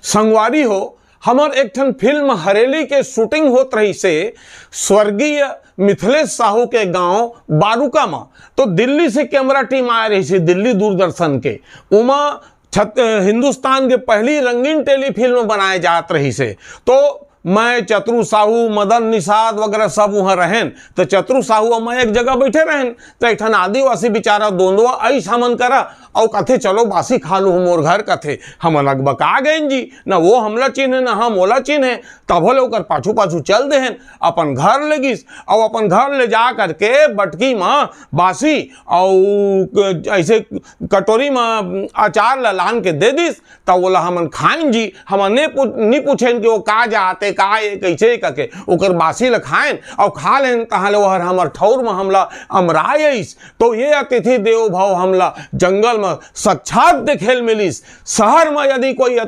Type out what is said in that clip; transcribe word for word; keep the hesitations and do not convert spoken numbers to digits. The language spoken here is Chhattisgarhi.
संगवारी हो, हमर एक ठन फिल्म हरेली के शूटिंग होत रहिसे स्वर्गीय मिथिलेश साहू के गांव बारुका म। तो दिल्ली से कैमरा टीम आए रहिसे, दिल्ली दूरदर्शन के। उमा छत-, हिंदुस्तान के पहली रंगीन टेलीफिल्म बनाए जात रहिसे। तो मैं, चतरू साहू, मदन निषाद वगैरह सब उहाँ रहेन। तो चतरू साहू अउ मैं एक जगह बैठे रहेन, तो एक ठन आदिवासी बेचारा दोंदवा आइस हमन करा, अउ कथे, "चलो बासी खा लू मोर घर," कथे। हमन अकबका गेन जी, न वो हमला चिन्हे, न हम ओला चिन्हे। तभो ले ओकर पाछू पाछू चल देहेन, अपन घर ले गिस, अउ अपन घर ले जा करके बटकी म बासी अउ क-, ऐसे कटोरी म अचार ल लान के दे दिस। त ओला हमन खाइन जी, हमन ने पू-, नी पूछेन कि वो का जाते, का ए, कैसे करके, ओकर बासी ल खाएन अउ खा लेन, तहाँ ले ओहर हमर ठौर म हमला अमराय आइस। तो ये अतिथि देवो भव हमला जंगल म साक्षात देखे ल मिलिस। शहर म यदि कोई